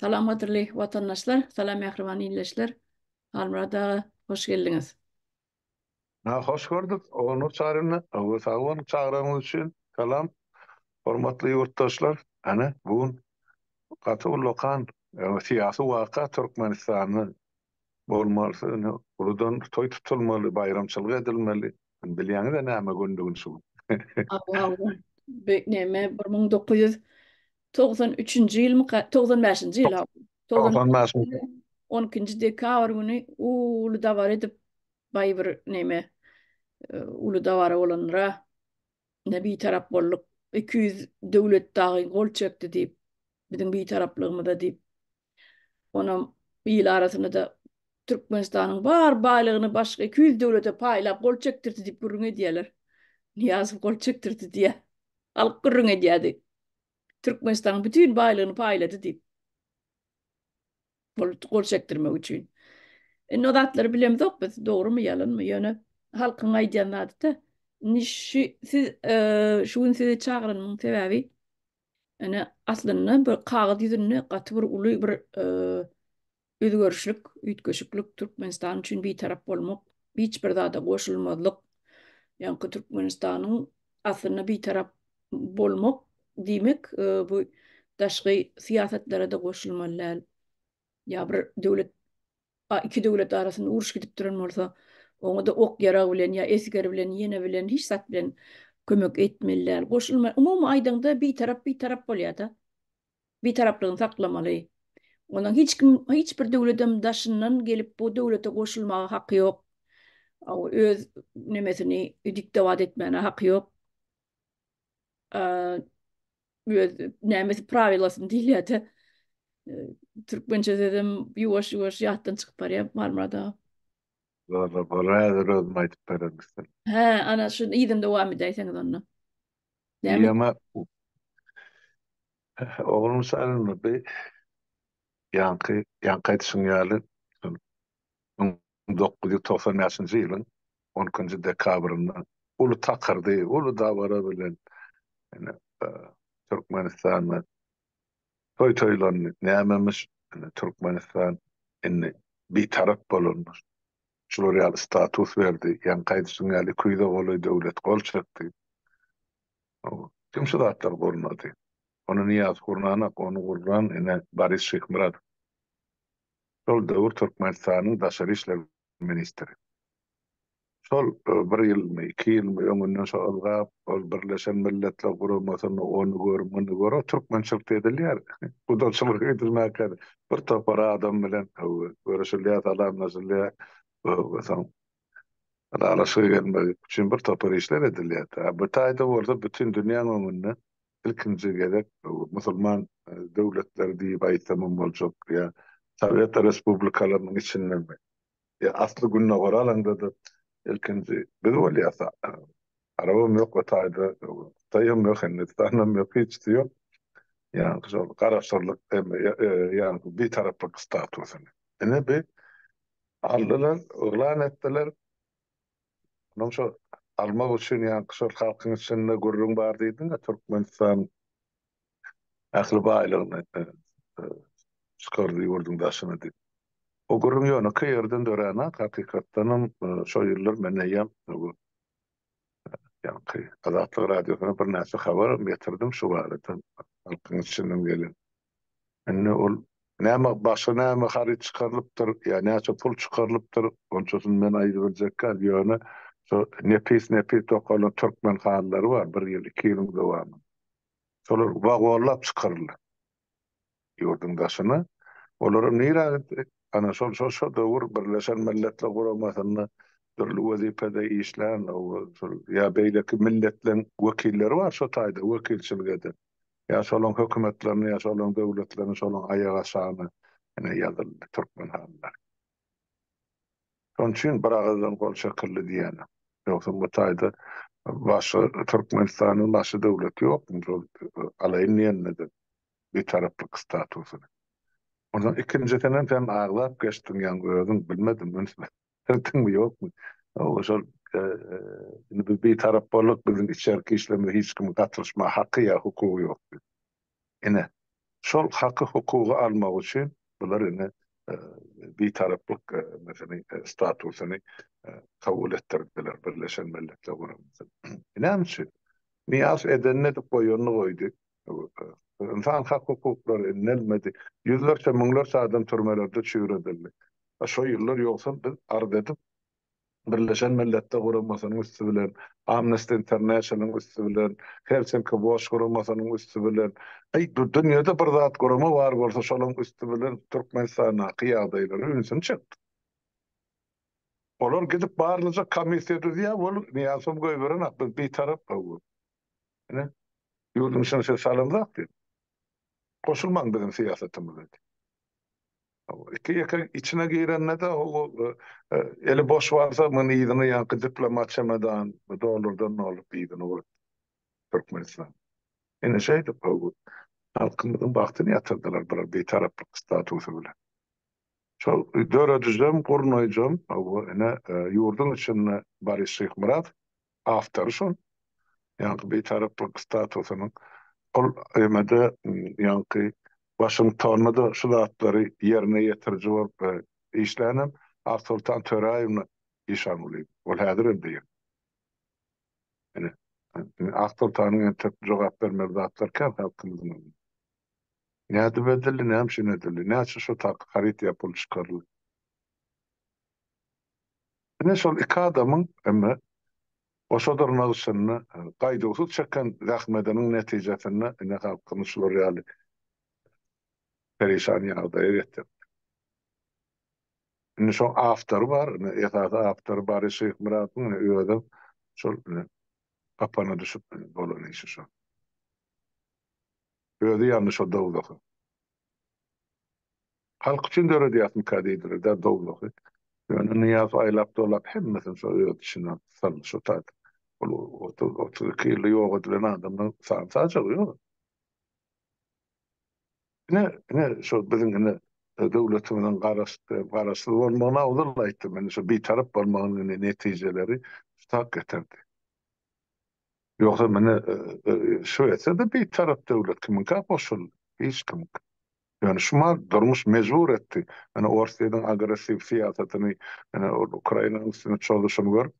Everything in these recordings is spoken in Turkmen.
Salam gadyrly watandaşlar, salam mähriban ildeşler. Halmyrat aga, hoş geldiňiz. Ha, hoş gördük, Ogulnur Çaryna. Hawa, sag boluň çagyranyňyz üçin. Salam, hormatly ýurtdaşlar. Ana, bu gün gaty ullakan syýasy waka Türkmenistanda bolmalysy, ine, uludan toý tutulmaly, baýramçylyk edilmeli. Bilýäňiz-ä näme gündigini şu gün. Hawa, hawa. Bu näme, 1993-nji ýylmyka, 95-nji ýyl, hawa. 95-nji. 12-nji dekabr güni uly dabara edip, baý bir neme, uly dabara bolandyr-a. Ine, bitarap bolduk. 200 döwlet dagy gol çekdi diýip, biziň bitaraplygymyza diýip. Onam il arasynda-da Türkmenistanyň bar baýlygyny başga 200 döwlete paýlap gol çekdirdi diýip gürrüň edýärler. Nyýazow gol çekdirdi diýýär. Halk gürrüň edýärdi. Türkmenistanyň bütin baýlygyny paýlady diýip. Gol, gol çekdirmek üçin. Indi o zatlary bilemzok biz, dogrumy, ýalanmy, ýöne halkyň aýdýan zady-da. Indi şu siz e, şu gün sizi çagyranymyň sebäbi ine aslynda bir kagyz ýüzünde gaty bir uly bir e, özgerişlik, üýtgeşiklik Türkmenistan üçin bitarap bolmak, hiç bir zada goşulmazlyk. Ýaňky Türkmenistanyň aslynda bitarap bolmak diýmek bu daşky syýasatlara-da goşulmaly däl. Ýa bir döwlet iki döwlet arasynda uruş gidip duran bolsa, oňa-da ok-ýarag bilen ýa esger bilen, ýene bilen hiç zat bilen kömek etmeli däl. Goşulma, umumy aýdaňda bitarap bitarap bolýar-da. Bitaraplygyny saklamaly. Ondan hiç kim, hiç bir döwletem daşyndan gelip bu döwlete goşulmaga haky ýok. Öz nemesini diktowat etmäne haky ýok. Öz nämesi prawilasyny diýilýär-de. Türkmençe sözem ýuwaş-ýuwaş ýatdan çykyp barýar Halmyrat aga. Zada bor, häzir özüm aýdyp bererin size. Hä, ana şu yzyny dowam edäýseňiz onda. Näme? Ýa Oglum sen bi ýaňky ýaňky aýdyşyň ýaly 1995-nji ýylyň 12-nji dekabrynda uly takyrdy, uly dabara bilen ine Türkmenistanda toý toýlandy. Nämemiş? Ine Türkmenistan indi bitarap bolanmyş. Şular ýaly status berdi. Ýaňky aýdyşyň ýaly 200-e golaý döwlet gol çekdi. Kim şu zatlary gurnady? Ony Nyýaz gurnanak, ony gurnan ine Boris Şyhmyradow. Şol döwür Türkmenistanyň daşary işler ministri. Şol bir ýylmy, iki ýylmy öňünden şo ylgap, ol Birleşen Milletler Guramasynda ony gör, muny gör, o türkmençilikde edilýär. Gudaçylyk edilmäkä bir topar adam bilen görüşilýär, salamlaşylýar. Soň Ylalaşyga gelmek üçin bir topar işler edilýär. A bu taýda bolsa bütin dünýäň öňünde ilkinji gezek musulman döwletleri diýip aýtsamam boljak ýa sowet respublikalarynyň içindenmi ýa asly gündogary alaňda-da ilkinji biz bolýas. Arabam ýok o taýda, Hytaýam ýok, Hindistanam ýok, hiçisi ýok. Ýaňky şol garaşsyzlyk ýaňky bitaraplyk statusyny. Ine bi Aldylar, yglan etdiler. Onuň şo almak üçin ýaňky şol halkyň içinde gürrüň bar diýdiň-ä, Türkmenistan ähli baýlygyny çykardy ýurduň daşyna diýip. O gürrüň ýönekeý ýerden döränok, hakykatdanam şo ýyllar men eýýäm ýaňky Azatlyk Radiosyna birnäçe habaram getirdim şu barada halkyň içinden gelen. Indi ol näme başga näme haryt çykarylypdyr ýa näçe pul çykarylypdyr, onçasyny men aýdybiljek däl, ýöne şo nepis-nepis dokalan türkmen halylary bar bir ýyl, iki ýylyň dowamynda. Şolar wagonlap çykaryldy ýurduň daşyna. Olaram nirä gitdi? Ana şol şo şo döwür Birleşen Milletler Guramasynda dürli wezipede işlän şol ýa beýleki milletleň wekilleri bar şo taýda wekilçilik eden. Ýa şolaň hökümetlerini, ýa şolaň döwletlerini şolaň aýak aşagyna ine ýazyldy türkmen halylary. Şonuň üçin bir agyzdan gol çekildi diýýänem. Ýogsam bu taýda başga Türkmenistanyň başga döwleti ýokmy şol alaýyn diýende-de bitaraplyk statusyny. Onsoň ikinjisinem sen agzap geçdiň ýaňy özüň bilmedim üns Berdiňmi ýokmy? Hawa şol indi biz bitarap bolduk, biziň içerki işlerimize hiç kimiň gatylyşmaga haky ýa hukugy ýok diýip. Ine. Şol haky-hukugy almak üçin bular indi bitaraplyk meselem statusyny kabul etdirdiler Birleşen Milletler Guramasy. Näme üçin? Nyýazow edenini edip goýanyny goýdy. Ynsan hak-hukuklary indelmedi. Ýüzlerçe, müňlerçe adam türmelerde çüýredildi. Şo ýyllar ýogsam biz arz edip Birleşen Milletler Guramasynyň üsti bilen, Amnesty International-yň üsti bilen, Helsinki Watch guramasynyň üsti bilen, aý, bu dünýede bir zat gurama bar bolsa, şolaryň üsti bilen Türkmenistandaky ýagdaýlara ünsüni çekdik. Olar gidip barlyjak komissiýa düzýär, ol Nyýazowam goýberenak, biz bitarap hawa. Ine, ýurduň içine siz salamzak diýip. Goşulmaň biziň syýasatymyza diýip. Iki-ýeke içine girende-de eli boş barsa, muny yzyna ýaňky diplomat çemedan dollardan dolup yzyna ugrady Türkmenistan. Ine şeýdip halkymyzyň bagtyny ýatyrdylar bular bitaraplyk statusy bilen. Şol döredijem, gurnaýjam ine ýurduň içinde Boris Şyhmyradow awtory şol. Ýaňky bitaraplyk statusynyň ol emede ýaňky Waşingtonda-da şu zatlary ýerine ýetiriji bolup işlänem Aksoltan Töräýewna Işangulyýewa. Ol häzir hem diýen. Ine, Aksoltanyň entek jogap bermeli zatlary kän halkymyzyň öňünde. Nädip edildi, näme üçin edildi, näçe şu tak haryt ýa pul çykaryldy. Ine şol iki adamyň emme goşa dyrnak içinde gaýduwsyz çeken zähmediniň netijesinde ine halkymyz şular ýaly perişan ýagdaýa getirdi. Indi şoň awtory bar, ine esasy awtory Baryş Şyhmyradowyň ine özem şol ine gapana düşüp bolan işi şol. Özi ýandy şo dowzaha. Halk üçin döredýäsmika diýdiler-dä dowzahy. Ýöne Nyýazow aýlap-dolap hemmesini şo öz içine saldy şo taýda. Ol otuz, 32 ýylda ýok edilen adamlaryň sany-sajagy ýok. Ine, ine şo biziň ine döwletimiziň garaş, garaşsyz bolmagyna ozal aýtdym, ine şo bitarap bolmagynyň ine netijeleri şu tak getirdi. Ýogsa mine Şwesiýa-da bitarap döwlet, kimiňkä goşuldy? Hiç kimiňkä. Ýöne şumal durmuş mejbur etdi. Ýöne Orsýetiň agressiw syýasatyny, ýöne ol Ukrainanyň üstüne çozuşyny görüp,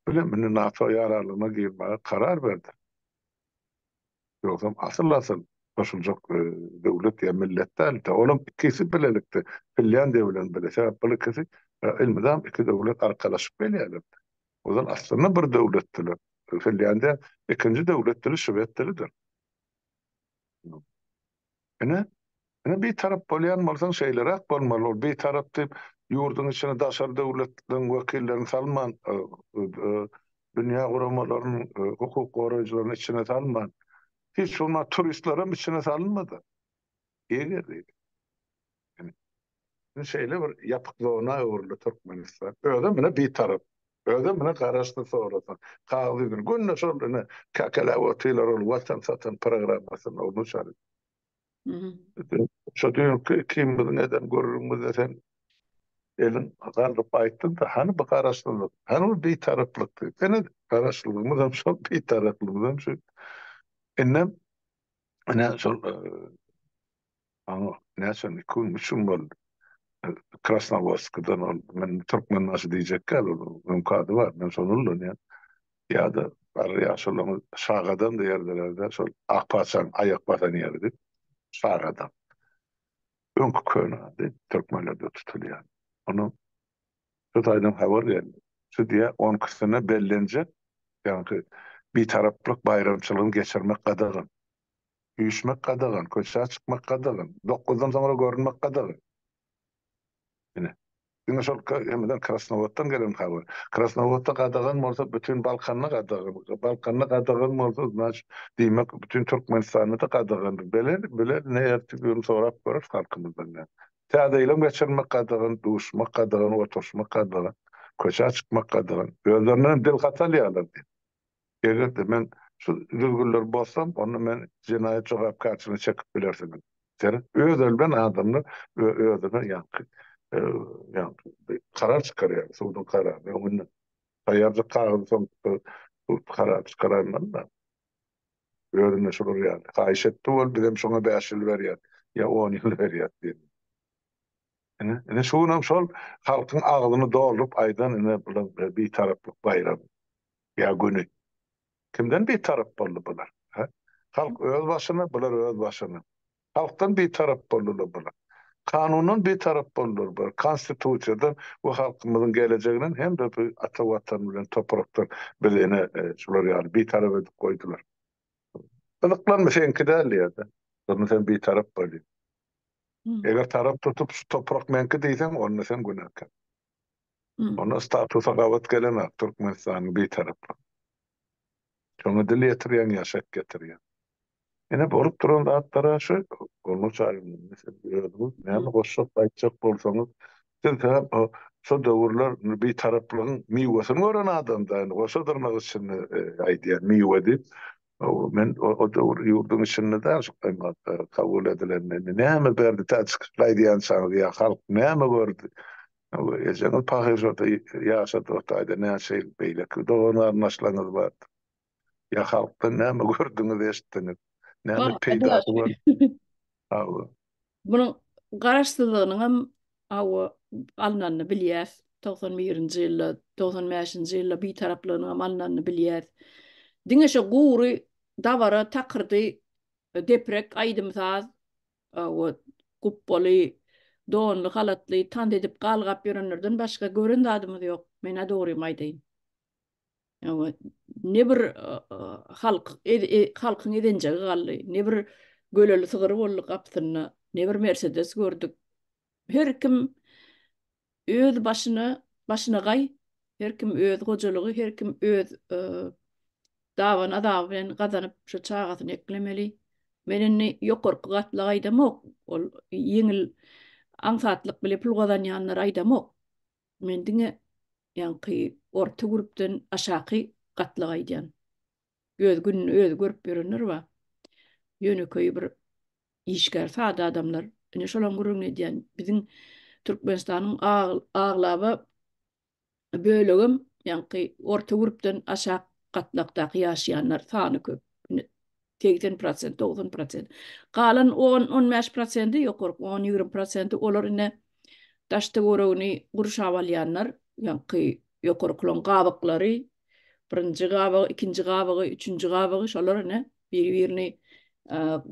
bilen indi NATO ýararlygyna girmäge karar berdi. Ýogsam asyl-asyl goşuljak döwlet ýa millet däldi. Olam ikisi bilelikde, Finlýandiýa bilen bile. Sebäp bul ikisi elmydam iki döwlet arkalaşyp gelýärler. Ozal aslynda bir döwletdiler. Finlýandiýa ikinji döwlet dili şwed dilidir. Ine, ine bitarap bolýan bolsaň şeýleräk bolmaly. Ol bitarap diýip ýurduň içine daşary döwletleriň wekillerini salman, dünýä guramalarynyň hukuk goraýjylaryny içine salman, hiç bolman turistlerem içine salynmady. Eger diýdi. Ine şeýle bir ýapyk zona öwrüldi Türkmenistan. Özem ine bitarap. Özem ine garaşsyz sorasaň. Kagyz ýüzünde. Günde şol ine käkeläp otyrlar ol watan satan programmasyny onu çaryp. Şo düýnki ikimiziň eden gürrüňimizde sen eliň galdyryp aýtdyň-da, hany bu garaşsyzlyk, hany bu bitaraplyk diýip. Ine garaşsyzlygymyzam şol, bitaraplygymyzam şu. Indem ine şol Aňa näçe iki gün, üç gün boldy. Krasnowodskdan ol men Türkmenbaşy diýjek däl, ol öňki ady bar, men şony ullanýan. Ýa-da garry ýaşulyňyz Şagadam diýerdiler-de, şol Ak patyşanyň aýak basan ýeri diýip, Şagadam. Öňki köne ady türkmenlerde tutulýan. Onuň şu taýdan habar geldi. Şu diýýär, on ikisine bellenjek, ýaňky Bitaraplyk baýramçylygyny geçirmek gadagan. Üýşmek gadagan, köçä çykmak gadagan, dokuzdan soňra görünmek gadagan. Ine. Diňe şol hemeden Krasnowoddan gelen habar. Krasnowodda gadagan bolsa bütin Balkanda gadagan. Balkanda gadagan bolsa, znaç, diýmek bütin Türkmenistanda-da gadagandyr. Bile, bile ne ertir birini sorap göreris halkymyzdan näme. Täze ýylam geçirmek gadagan, duşmak gadagan, oturyşmak gadagan, köçä çykmak gadagan. Özlerinden dil hat alýarlar diýip. Eger-de men şu düzgünleri bozsam, onda men jenaýat jogapkärçiligine çekip bilersiňiz. Seret, öz ölben adamlar özüne ýaňky ýaňky karar çykarýar, suduň kararyny öňünden. Taýýarjyk kagyzy soň sud karar çykarandan-da. Özüne şular ýaly haýyş etdi bol, bizem şoňa bäş ýyl berýäs. Ýa on ýyl berýäs diýen. Ine, ine şu günem şol halkyň agzyny dolduryp aýdan ine bular bitaraplyk baýramy ýa güni. Kimden bitarap boldy bular? Hä? Halk öz başyna, bular öz başyna. Halkdan bitarap boldular bular. Kanundan bitarap boldular bular. Konstitusiýadan we halkymyzyň gelejeginden hem-de bu ata Watan bilen toprakdan bizi ine şular ýaly bitarap edip goýdular. Gyzyklanma seňki däl diýýär-de. Onda sen bitarap bolýaň. Eger tarap tutup şu toprak meňki diýseň onda sen günäkär. Onda statusa gabat gelenok Türkmenistanyň bitaraplygy. Şoňa dil ýetirýäň ýa şek getirýäň. Ine bolup duran zatlara şu Gulnur Çaryýewna siz özüňiz näme goşjak aýtjak bolsaňyz siz hem şo döwürler bitaraplygyň miwesini gören adamda indi goşa dyrnak içinde aýdýan miwe diýip men o döwür ýurduň içinde däl şu kabul edilende indi näme berdi tä çykyp gaýdýançaňyz ýa halk näme gördi ejeňiz pahyr şurada ýaşady o taýda näçe ýyl beýleki dogan garyndaşlaryňyz bardy Ýa halkdan näme gördüňiz, eşitdiňiz? Näme peýdasy bar? Hawa. Munuň garaşsyzlygynyň hem hawa alnanyny bilýäs. 91-nji ýylda, 95-nji ýylda bitaraplygynyň hem alnanyny bilýäs. Diňe şo gury dabara, takyrdy, deprek, aýdym-saz, hawa, gupbaly, donly, halatly tans edip galgap ýörenlerden başga gören zadymyz ýok. Men-ä dogrymy aýdaýyn. Ne bir halk halkyň ezenjegi galdy, ne bir göleli sygyry boldy gapysynda, ne bir Mersedes gördük. Her kim öz başyna başyna gaý, her kim öz hojalygy, her kim öz daban azaby bilen gazanyp şu çagasyny eklemeli. Men indi ýokarky gatlagy aýdamok, ol ýeňil aňsatlyk bile pul gazanýanlary aýdamok. Men diňe ýaňky orta gürpden aşaky gatlagy aýdýan. Öz gününi özi görüp ýörenler bar. Ýönekeý bir işgär, sada adamlar. Ine şolaň gürrüňini edýän. Biziň Türkmenistanyň aglaba bölegem ýaňky orta gürpden aşak gatlakdaky ýaşaýanlar sany köp. Ine 80 prosent, 90 prosent. Galan 10-15 prosenti ýokarky 10-20 prosenti olar ine daş-töweregini gurşap alýanlar, ýaňky ýokarkylaryň gabyklary, birinji gabygy, ikinji gabygy, üçünji gabygy şolar ine biri-birini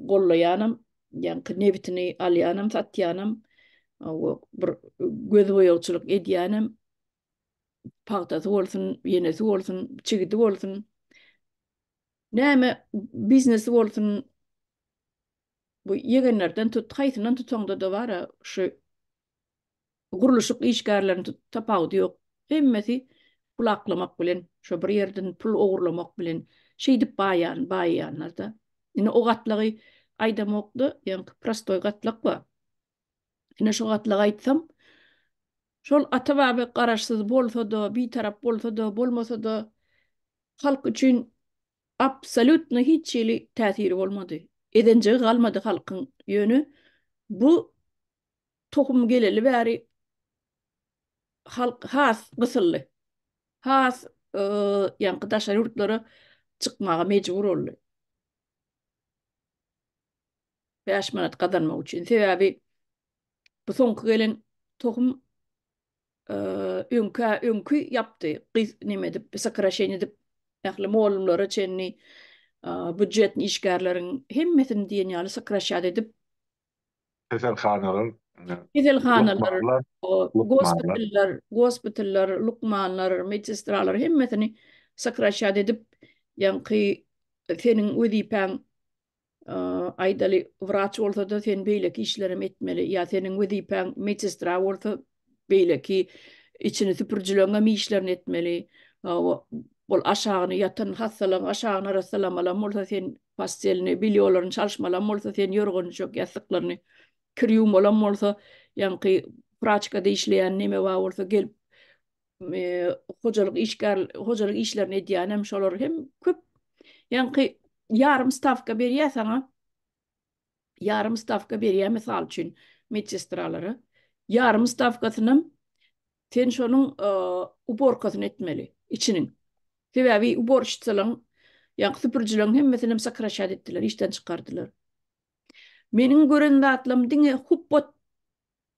gollaýanam, ýaňky nebitini alýanam, satýanam, bir gözboýagçylyk edýänem, pagtasy bolsun, ýenesi bolsun, çigidi bolsun, näme biznesi bolsun, bu ýegenlerden tut, haýsyndan tutaňda-da bar-a şu gurluşyk işgärlerini tut, tapawudy ýok. Hemmesi pul aklamak bilen, şo bir ýerden pul ogurlamak bilen şeýdip baýan, baýaýanlar-da. Indi o gatlagy aýdamok-da, ýaňky prostoý gatlak bar. Ine şo gatlagy aýtsam, şol ata-baba garaşsyz bolsa-da, bitarap bolsa-da, bolmasa-da, halk üçin Absolýutno hiç hili täsiri bolmady. Ezenjegi galmady halkyň. Ýöne bu tohum geleli bäri halk has gysyldy. Has ýaňky daşary ýurtlara çykmaga mejbur boldy. 5 manat gazanmak üçin. Sebäbi bu soňky gelen tohum öňkä öňki ýapdy. Gyz neme edip, sokraşeniýe edip ähli mollumlara çenli býujet işgärleriň hemmesini diýen ýaly sokraşat edip keselhanalar, keselhanalar, gospitallar, gospitallar, lukmanlar, medsestralar hemmesini sokraşat edip, ýaňky seniň wezipäň aýdaly wraç bolsa-da sen beýleki işlerem etmeli ýa seniň wezipäň medsestra bolsa beýleki içini süpürijileňem işlerini etmeli. Ol aşagyny ýatan hassalaryň aşagyny arassalamalam bolsa sen postelini, belýolaryny çalyşmalam bolsa sen ýorgan-düşek ýassyklaryny kir ýuwmalam bolsa ýaňky praçkada işleýän neme bar bolsa gelip hojalyk işgär hojalyk işlerini edýänem şolar hem köp ýaňky ýarym stawka berýär saňa ýarym stawka berýär mysal üçin medsestralara ýarym stawkasynam sen şonuň uborkasyny etmeli içiniň sebäbi uborşitsalaryň ýaňky süpürijileriň hemmesinem sokraşat etdiler işden çykardylar. Meniň gören zatlarym diňe hupbat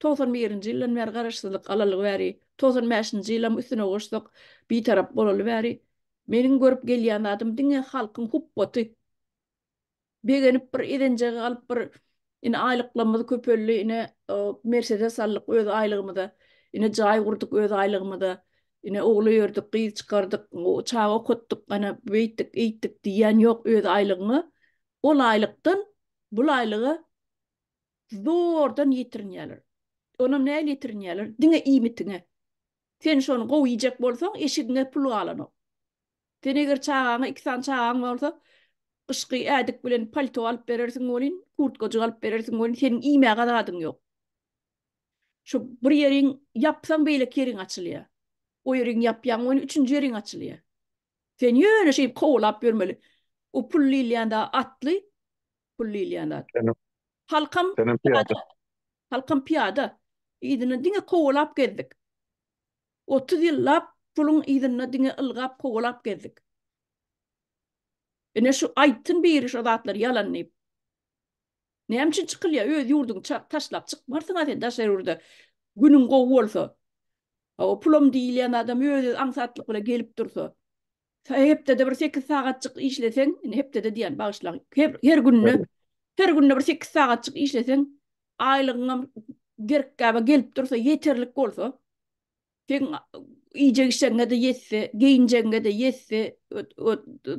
91-nji ýyldan bäri garaşsyzlyk alaly bäri, 95-nji ýylam üstüne goşsak bitarap bolaly bäri meniň görüp gelýän zadym diňe halkyň hupbaty. Begenip bir ezenjegi alyp bir ine aýlyklarymyz köpeldi, ine Mersedes aldyk öz aýlygymyza, ine jaý gurduk öz aýlygymyza, ine ogul öýerdik, gyz çykardyk, çaga okatdyk, ana beýtdik, eýtdik diýýän ýok öz aýlygyňa. Ol aýlykdan bul aýlyga zordan ýetirinýärler. Onam nähili ýetirinýärler? Diňe iýmitiňe. Sen şony gowy iýjek bolsaň, eşigiňe pul galanok. Sen eger çagaňa iki sany çagaň bolsa, gyşky ädik bilen palto alyp berersiň welin, kurtkajyk alyp berersiň welin, seniň iýmäge zadyň ýok. Şu bir ýeriň ýapsaň beýleki ýeriň açylýar. O ýeriň ýapýaň welin üçünji ýeriň açylýar. Sen ýöne şeýdip kowalap ýörmeli. O pul diýilýän zat atly, pul diýilýän zat. Halkam pyýada. Halkam pyýada. Yzyndan diňe kowalap gezdik. 30 ýyllap puluň yzynda diňe ylgap kowalap gezdik. Ine şu aýtsyn biri şo zatlar ýalan diýip. Näme üçin çykylýar? Öz ýurduňy taşlap çykmarsyň-a sen daşary ýurda. Günüň gowy bolsa. O pulam diýilýän adam öz-öz aňsatlyk bilen gelip dursa. Hepdede bir 8 sagatjyk işleseň, indi hepdede diýen bagyşlaň. Her, her günde her günde bir 8 sagatjyk işleseň, aýlygyňam gerkgäbe gelip dursa, ýeterlik bolsa, seň iýjek içjegiňe-de ýetse, geýinjegiňe-de ýetse,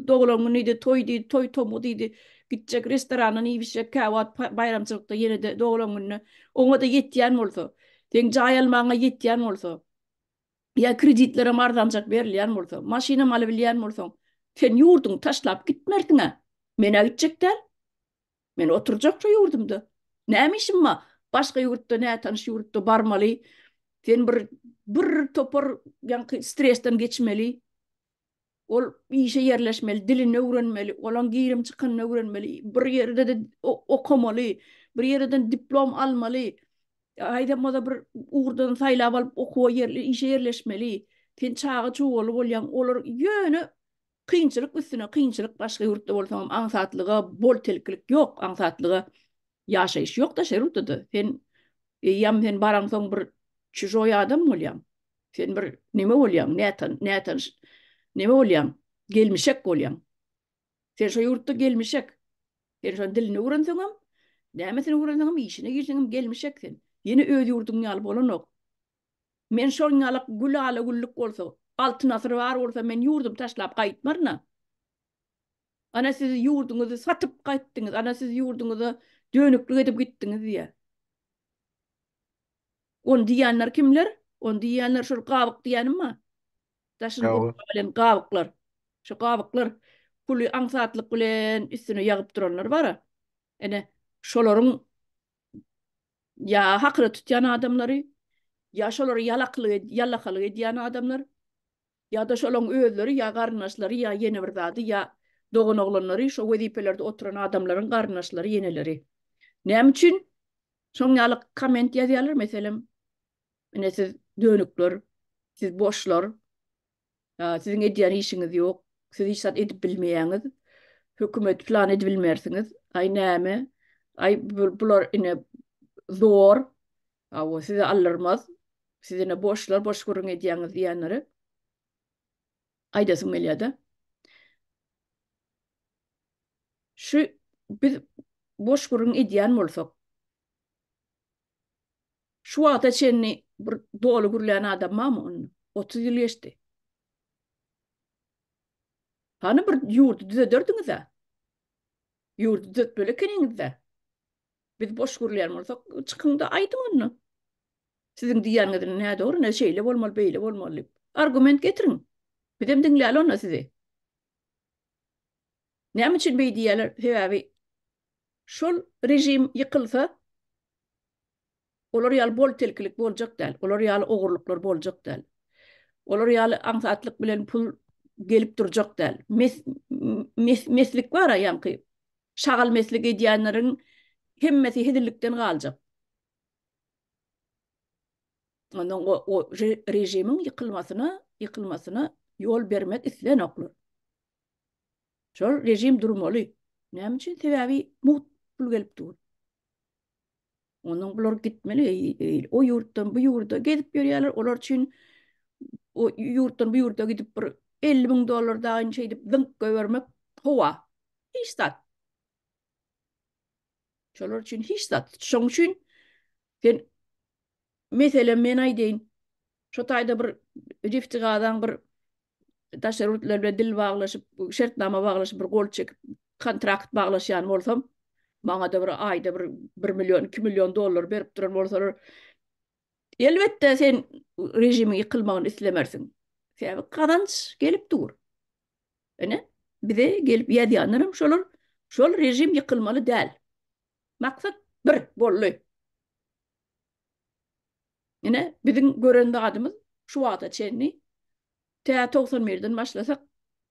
doglan gün diýdi, toý diýdi, toý tomy diýdi, gitjek restorandan iýip içjek käwagt baýramçylykda ýene-de doglan günde oňa-da ýetýän bolsa, seň jaý almagyňa ýetýän bolsa, ýa kreditlerem arzanjak berilýän bolsa, maşynam alybilýän bolsaň, sen ýurduňy taşlap gitmersiň-ä. Men-ä gitjek däl. Men oturjak şu ýurdumda. Näme işim bar? Başga ýurtda, nätanyş ýurtda barmaly. Sen bir bir topar ýaňky stresden geçmeli. Ol işe ýerleşmeli, dilini öwrenmeli, olaň girim çykanyny öwrenmeli, bir ýerde-de okamaly, bir ýerden diplom almaly. Haýsam bolsa bir ugurdan saýlap alyp okuwa ýerli işe ýerleşmeli. Sen çaga çugaly bolýaň, olar ýöne kynçylyk üstüne kynçylyk başga ýurtda bolsaňam aňsatlyga bol-telkilik ýok, aňsatlyga ýaşaýyş ýok daşary ýurtda-da. Sen eýýäm sen baraňsoň bir çužoý adam bolýaň. Sen bir neme bolýaň, nätan, nätanyş neme bolýaň, gelmişek bolýaň. Sen şo ýurtda gelmişek. Sen şoň dilini öwrenseňem, nämesini öwrenseňem, işine girseňem gelmişek sen. Ýene öz ýurduň ýaly bolanok. Men şoň ýalak gülala-güllük bolsa, altyn asyr bar bolsa men ýurdumy taşlap gaýtmaryn-a. Ana siz ýurduňyzy satyp gaýtdyňyz, ana siz ýurduňyza dönüklik edip gitdiňiz diýýär. Ony diýýänler kimler? Ony diýýänler şol gabyk diýýänim bar. Daşyny gurşap bilen gabyklar. Şu gabyklar puly aňsatlyk bilen üstüne ýagyp duranlar bar-a. Ene şolaryň ýa hakyna tutýan adamlary, ýa şolara ýalaklyk ýallakalyk edýän adamlar, ýa-da şolaryň özleri ýa garyndaşlary ýa ýene bir zady ýa doganoglanlary şo wezipelerde oturan adamlaryň garyndaşlary ýeneleri. Näme üçin şoň ýaly komment ýazýarlar meselem ine siz dönükler, siz boşlar, siziň edýän işiňiz ýok, siz hiç zat edip bilmeýäňiz, hökümet plan edibilmersiňiz, aý näme, aý bular ine zor, hawa size aldyrmaz, siz ine boşlar, boş gürrüň edýäňiz diýenlere aýdasym gelýär-de. Şu biz boş gürrüň edýän bolsak, şu wagta çenli bir doly gürlän adam barmy onda? 30 ýyl geçdi. Hany bir ýurdy düzederdiňiz-ä? Ýurdy düzetmeli ekeniňiz-dä. Biz boş gürleýän bolsak, çykyň-da aýdyň onda. Siziň diýýäniňiz nädogry, ne şeýle bolmaly, beýle bolmaly diýip. Argument getiriň. Bizem diňläli onda sizi. Näme üçin beý diýýärler? Sebäbi şol režim ýykylsa, olar ýaly bol-telkilik boljak däl, olar ýaly ogurlyklar boljak däl. Olar ýaly aňsatlyk bilen pul gelip durjak däl. Mes, mes, meslik bar-a ýaňky. Şagal meslik edýänleriň hemmesi hezillikden galjak. Ondan o, o režimiň ýykylmasyna, ýykylmasyna ýol bermek islenoklar. Şol režim durmaly. Näme üçin? Sebäbi mugt pul gelip dur. Ondan bular gitmeli, o ýurtdan bu ýurda gezip ýörýärler. Olar üçin o ýurtdan bu ýurda gidip bir 50 müň dollar dagyny şeýdip zyňk goýbermek howa. Hiç zat. Şolar üçin hiç zat. Şoň üçin sen meselem men aýdaýyn, şo taýda bir Neftigazaň bir daşary ýurtlar bilen dil baglaşyp, şertnama baglaşyp bir gol çekip kontrakt baglaşýan bolsam, maňa-da bir aýda bir 1 million, 2 million dollar berip duran bolsalar, elbetde sen režimiň ýykylmagyny islemersiň. Sebäbi gazanç gelip dur. Ine, bize gelip ýazýanlar hem şolar, şol režim ýykylmaly däl. Maksat bir boldy. Ine, biziň gören zadymyz şu wagta çenli tä 91-den başlasak,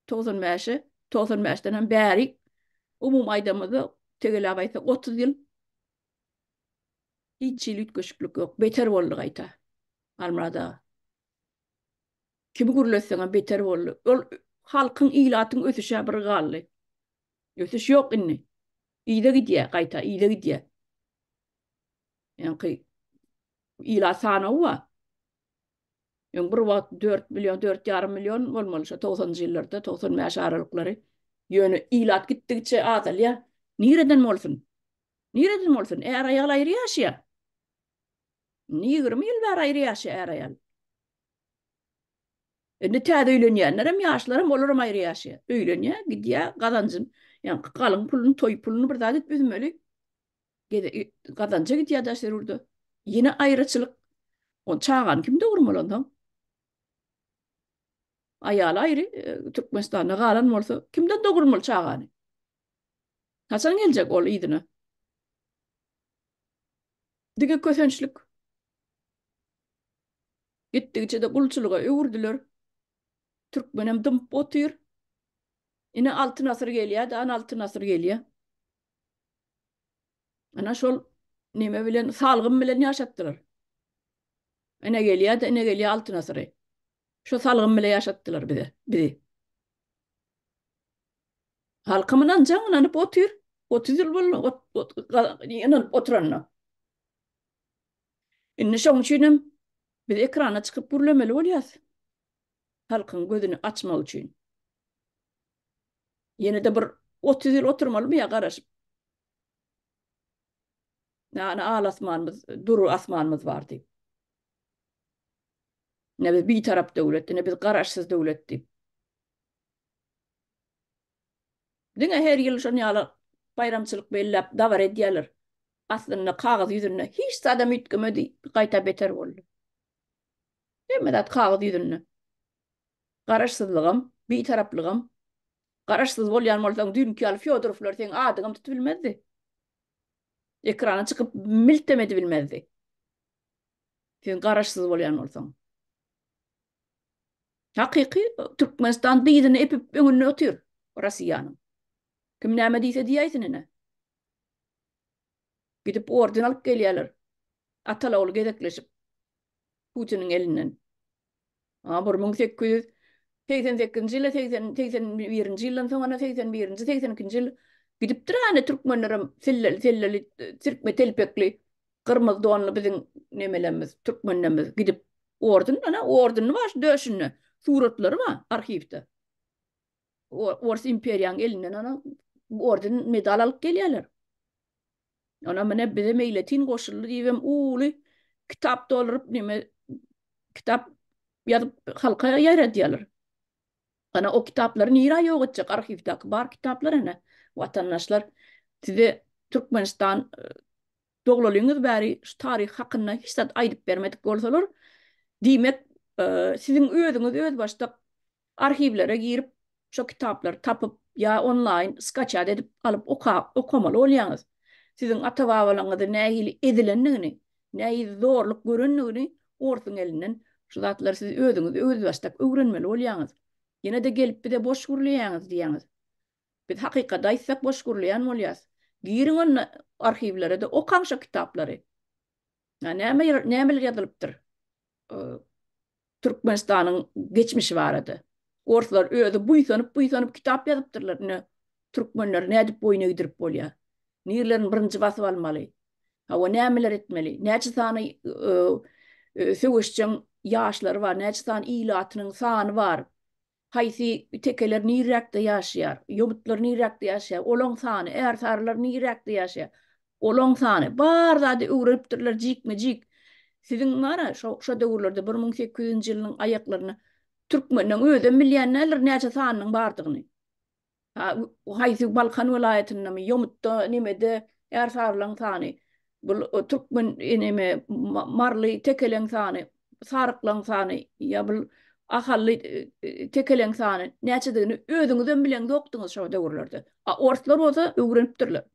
95-e, 95-den hem bäri umumy aýdamyzda, tegeläp aýtsak 30 ýyl hiç hili üýtgeşiklik ýok. Beter boldy gaýta. Halmyrat aga. Kimi gürletseňem beter boldy. Ol halkyň, ilatyň ösüşä bir galdy. Ösüş ýok indi. Yza gidýär, gaýta yza gidýär. Ýaňky ilat sanawy bar. Öň bir wagt 4 million, 4,5 million bolmaly şo 90-njy ýyllarda, 95 aralyklary. Ýöne ilat gitdigiçe azalýar. Nireden bolsun? Nireden bolsun? Är-aýal aýry ýaşaýar. Indi 20 ýyl bäri aýry ýaşaýar är-aýal. Indi täze öýlenýänlerem, ýaşlaram, olaram aýry ýaşaýar. Öýlenýär, gidýär, gazanjyn, ýaňky galyň puluny, toý puluny bir zat edip üzmeli. Gazanja gidýär daşary ýurda. Ýene aýraçylyk. On çagany kim dogurmaly onsoň? Aýaly aýry, e, Türkmenistanda galan bolsa, kimden dogurmaly çagany? Haçan geljek ol yzyna? Diňe kösençlik. Gitdigiçe-de gulçulyga öwürdiler. Türkmenem dymyp otyr. Ine Altyn asyr gelýär-de, ana Altyn asyr gelýär. Ana şol neme bilen, salgym bilen ýaşatdylar. Ine gelýär-de, ine gelýär Altyn asyry. Şo salgym bile ýaşatdylar bize, bizi. Halkym ynanjaň ynanyp otyr. 30 ýyl boldy ynanyp oturanyna. Indi şoň üçin hem biz ekrana çykyp gürlemeli bolýas. Halkyň gözüni açmak üçin. Ýene-de bir 30 ýyl oturmalymy ýa garaşyp? Ýani al asmanymyz, dury asmanymyz bar diýip. Ne biz bitarap döwlet, ne biz garaşsyz döwlet diýip. Diňe her ýyl şon ýaly baýramçylyk belläp dabara edýärler. Aslynda kagyz ýüzünde hiç zadam üýtgemedi, gaýta beter boldy. Hemme zat kagyz ýüzünde. Garaşsyzlygam, bitaraplygam. Garaşsyz bolýan bolsaň düýnki ýaly Fýodorowlar seň adyňam tutup bilmezdi. Ekrana çykyp miltem edibilmezdi. Sen garaşsyz bolýan bolsaň. Hakyky Türkmenistan dyzyny epip öňünde otyr Rossiýanyň. Kim näme diýse diýäýsin ine. Gidip orden alyp gelýärler. Ataly-ogly gezekleşip Putiniň elinden. A 1888-nji ýylda 80 81-nji ýyldan soň ana 81-nji 82-nji ýyl gidipdir ana türkmenlerem selleli selleli sirkme telpekli gyrmyzy donly biziň nemelerimiz türkmenlerimiz gidip orden ana ordenini bar döşünde suratlary bar arhiwde. Ors imperiýanyň elinden ana orden medal alyp gelýärler. Ona mine bize meýletin goşuldy diýibem uly kitap dolduryp neme kitap ýazyp halka ýaýradýarlar. Ana o kitaplary nirä ýok etjek arhiwdäki bar kitaplar ene watandaşlar size Türkmenistan e, doglalyňyz bäri şu taryh hakynda hiç zat aýdyp bermedik bolsalar diýmek e, siziň özüňiz özbaşdak arhiwlere girip şo kitaplary tapyp ýa onlaýn skaçat edip alyp okap okamaly bolýaňyz. Siziň ata-babalaryňyzy nähili ezilendigini, nähili zorluk görendigini orsuň elinden şu zatlary siz özüňiz özbaşdak öwrenmeli bolýaňyz. Ýene-de gelip bize boş gürleýäňiz diýýäňiz. Biz hakykaty aýtsak boş gürleýän bolýas. Giriň onda arhiwlere-de okaň şo kitaplary. Näme nämeler ýazylypdyr? Türkmenistanyň geçmişi barada. Orslar özi buýsanyp-buýsanyp kitap ýazypdyrlar, ine, türkmenleri nädip boýun egdirip bolýar? Nirelerini birinji basyp almaly? Hawa, nämeler etmeli? Näçe sany söweşjeň ýaşlary bar, näçe sany ilatynyň sany bar? Haýsy tekeler niräkde ýaşaýar? Ýomutlar niräkde ýaşaýar? Olaň sany, ärsarylar niräkde ýaşaýar? Olaň sany. Bar zady öwrenipdirler jikme-jik. Siziň bar-a, şo şo döwürlerde 1800-nji ýylyň aýaklarynda türkmenleň özem bilýän däldir näçe sanynyň bardygyny. Ha, haýsy Balkan welaýatyndamy, Ýomutda, nemede ärsarylaň sany, bul türkmen neme maryly tekeleň sany, saryklaň sany ýa bul ahally tekeleň sany näçedigini özüňizem bileňzokdyňyz şo döwürlerde. A orslar bolsa öwrenipdirler.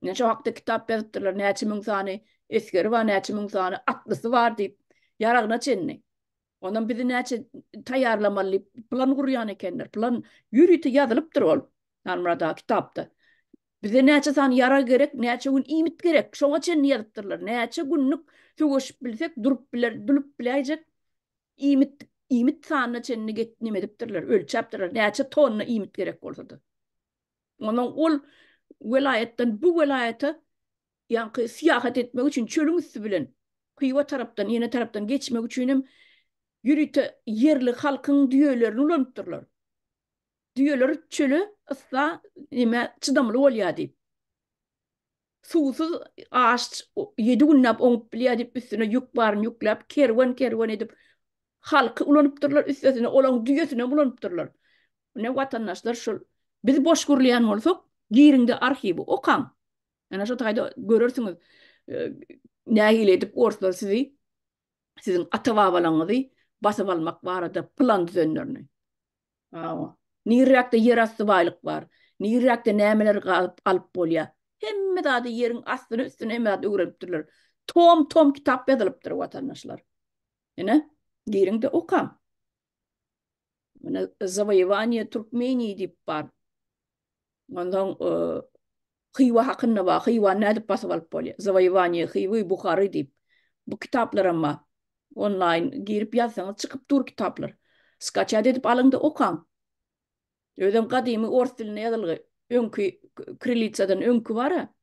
Ine şo hakda kitap ýazypdyrlar, näçe müň sany esgeri bar, näçe müň sany atlysy bar diýip, ýaragyna çenli. Ondan bizi näçe taýýarlamaly diýip plan gurýan ekenler. Plan ýörite ýazylypdyr ol Halmyrat aga kitapda. Bize näçe sany ýarag gerek, näçe gün iýmit gerek, şoňa çenli ýazypdyrlar. Näçe günlük söweşip bilsek, durup biler, durup biläýjek iýmit, iýmit sanyna çenli get neme edipdirler, ölçäpdirler. Näçe tonna iýmit gerek bolsa-da. Ondan ol welaýatdan bu welaýata ýaňky syýahat etmek üçin çölüň üsti bilen Hywa tarapdan, ýene tarapdan geçmek üçin hem ýörite ýerli halkyň düýelerini ulanypdyrlar. Düýeler çöle, yssa, nämä çydamly bolýar diýip. Suwsuz aç ýedi günläp oňup bilýär diýip üstüne ýük baryny ýükläp kerwen-kerwen edip halky ulanypdyrlar, üstesine olaň düýesinem ulanypdyrlar. Ine watandaşlar şol biz boş gürleýän bolsak giriňde arhiwi okaň. Ene şo taýda görersiňiz nähili edip orslar sizi siziň ata-babalaryňyzy basyp almak barada plan düzenlerini. Hawa. Nirräkde ýerasty baýlyk bar, nirräkde nämeler gazyp alyp bolýar. Hemme zady ýeriň astyny üstüni hemme zady öwrenipdirler. Tom-tom kitap ýazylypdyr watandaşlar. Ine, giriň-de okaň. Ine, Zawoýewaniýe Türkmeniýi diýip bar. Onsoň Hywa hakynda bar. Hywany nädip basyp alyp bolýar? Zawoýewaniýe Hywy, Buhary diýip. Bu kitaplaram bar. Onlaýn girip ýazsaňyz çykyp dur kitaplar. Skaçat edip alyň-da okaň. Özem gadymy ors dilinde ýazylgy. Öňki kirilitsadan öňki bar-a.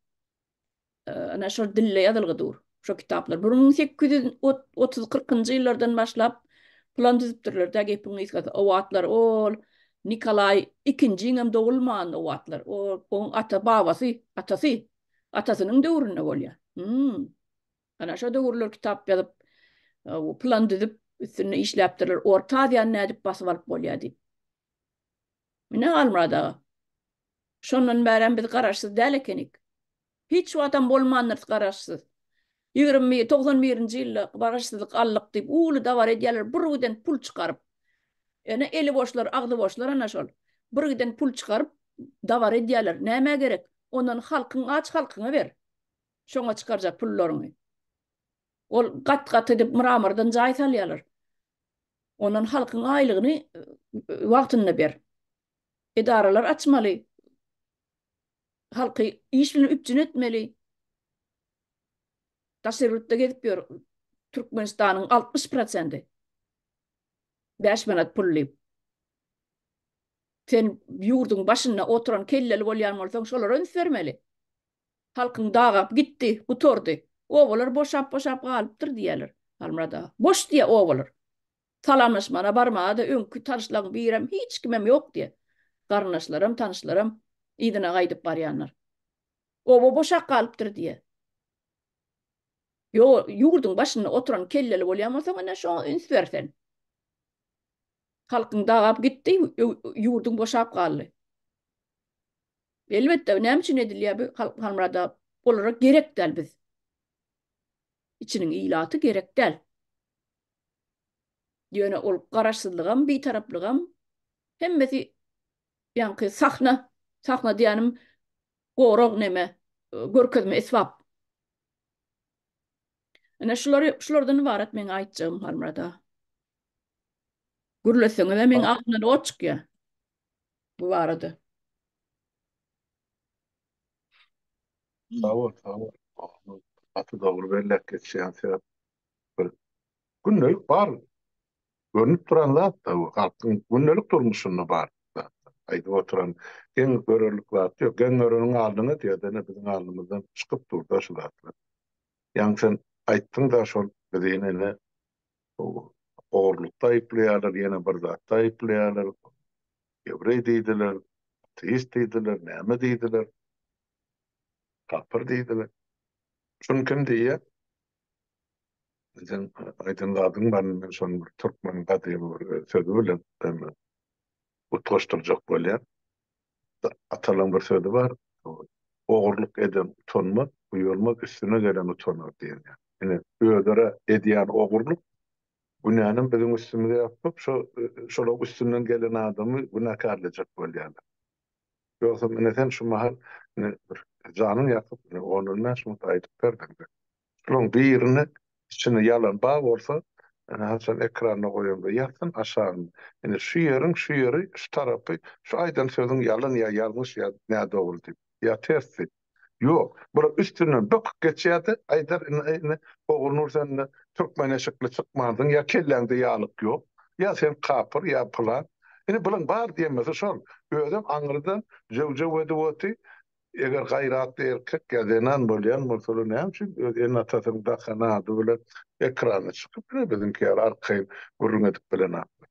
Ana şol dilde ýazylgy dur. Şo kitaplar. 1830 40-njy ýyllardan başlap plan düzüpdirler-dä gepiň gysgasy. O wagtlar ol Nikolaý ikinjiňem dogulmandy o wagtlar. O oň ata babasy, atasy, atasynyň döwründe bolýar. Hmm. Ana şo döwürler kitap ýazyp, plan düzüp, üstünde işläpdirler. Orta Aziýany nädip basyp alyp bolýar diýip. Ine Halmyrat aga. Şondan bärem biz garaşsyz däl ekenik. Hiç wagtam bolmandyrys garaşsyz. 21, 91-nji ýylda garaşsyzlyk aldyk diýip uly dabara edýärler, bir giden pul çykaryp. Ene eli boşlar, agzy boşlar ana şol. Bir giden pul çykaryp dabara edýärler. Nämä gerek? Ondan halkyň aç halkyňa ber. Şoňa çykarjak pullaryňy. Ol gat-gat edip mramordan jaý salýarlar. Ondan halkyň aýlygyny wagtynda ber. Edaralar açmaly. Halky iş bilen üpjün etmeli. Daşary ýurtda gezip ýör. Türkmenistanyň 60 prosenti. 5 manat pul diýip. Sen ýurduň başynda oturan kelleli bolýan bolsaň, şolara üns bermeli. Halkyň dagap gitdi, gutardy. Obalar boşap-boşap galypdyr diýýärler. Halmyrat aga. Boş diýýär obalar. Salamlaşmana barmaga-da öňki tanyşlaryň birem, hiç kimem ýok diýýär. Garyndaşlaram, tanyşlaram yzyna gaýdyp barýanlar. Oba boşap galypdyr diýýär. Ýo, ýurduň başynda oturan kelleli bolýan bolsaň, ine şoňa üns ber sen. Halkyň dagap gitdi, ýurduň boşap galdy. Elbetde, näme üçin edilýär bu Halmyrat aga? Olara gerek däl biz. Içiniň ilaty gerek däl. Ýöne ol garaşsyzlygam, bitaraplygam hemmesi ýaňky sahna, sahna diýýänim gorag neme, görkezme esbap. Ine şulary, şulardan ybarat meň aýtjagym Halmyrat aga. Gürletseňizem meň agzymdan ot çykýar bu barada. Sag bol, sag bol. Gaty dogry belläp geçýäň sebäp bir gündelik bar görnüp duran zat da bu halkyň gündelik durmuşynda bar zat. Aýdyp oturan geň görerlik zat ýok. Geň göreniň alnyňa diýýär, ine biziň alnymyzdan çykyp dur-da şu zatlar. Ýaňy sen aýtdyň-da şol bizi ine ogurlykda aýyplaýarlar, ýene bir zatda aýyplaýarlar, ýewreý diýdiler, ateist diýdiler, näme diýdiler, kapyr diýdiler. Şuny kim diýýär? Sen aýdan zadyň bar, men şony bir türkmeniň gadymy bir sözi bilen utgaşdyrjak bolýan. Atalaň bir sözi bar, Ogurlyk eden utanmaz, uýalmaz, üstüne gelen utanar diýen ýaly. Ine, özara edýän ogurlyk günänem biziň üstümize ýapyp, şo şolaň üstünden gelen adamy günäkärlejek bolýarlar. Ýogsam ine sen şu mahal ine bir janyň ýakyp ine on-on bäş minut aýdyp berdiň. Şulaň birini içinde ýalan bar bolsa, ine haçan ekranda goýanda ýazsyn aşagyna. Ine şu ýeriň şu ýeri şu tarapy şu aýdan sözüň ýalan ýa ýalňyş ýa nädogry diýip, ýa ters diýip. Ýok. Bular üstünden böküp geçýärde aýdar ine ine Ogulnur sen ine türkmen eşikli çykmansyň ýa kelläňde ýalyk ýok, ýa sen kapyr ýa pylan. Ine bulaň bar diýemesi şol. Özem aňyrdan jöw-jöw edip oty. Eger gaýratly erkek ýa zenan bolýan bolsalar näme üçin öz ene-atasynyň dakan ady bilen ekrana çykyp ine biziňki ýaly arkaýyn gürrüň edip bilenaklar.